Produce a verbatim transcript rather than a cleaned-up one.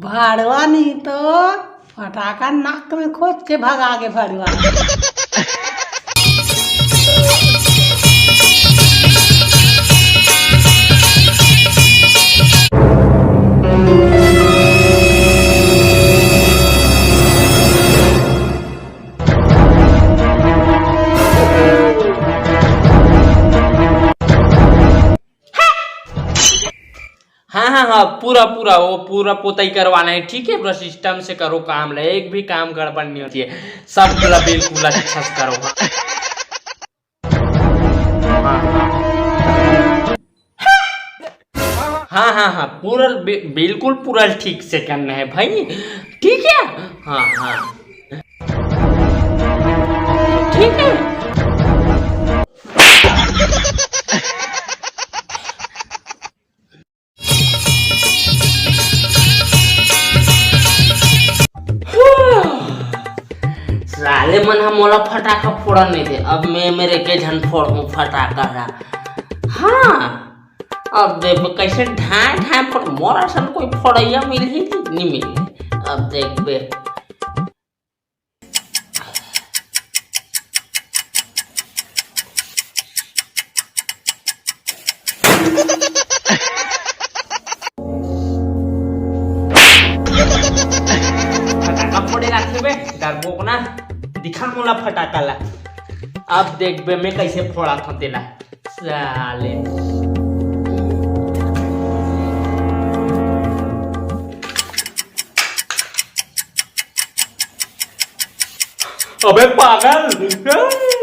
भड़वा नहीं तो फटाका नाक में खोद के भगा के भड़वा। हाँ, हाँ, हाँ, पूरा, पूरा, वो पूरा पोताई करवाना है, ठीक है? पूरा सिस्टम से करो काम ले, एक भी काम गड़बड़ नहीं होती है, सब पूरा बिल्कुल अच्छा से करो। हाँ, हाँ, हाँ, हाँ, हाँ, पूरा बि-, बिल्कुल पूरा ठीक से करना है भाई, ठीक है? हाँ, हाँ, ठीक है। साले मन ह मोला फटाका फोड़न नहीं दे। अब मैं मेरे के झन फोड़हूँ फटाका ला। हाँ, अब देखबे कैसे ढाए ढाए फोड़, मोर असन कोई फोड़ैया मिलही कि नहीं मिलही। अब देखबे। फटाका फोड़े लागथे बे, डरबो ना। दिखा मोला फटाका ला। अब देखबे मैं कैसे फोड़त हूँ तेला। साले। अबे पागल।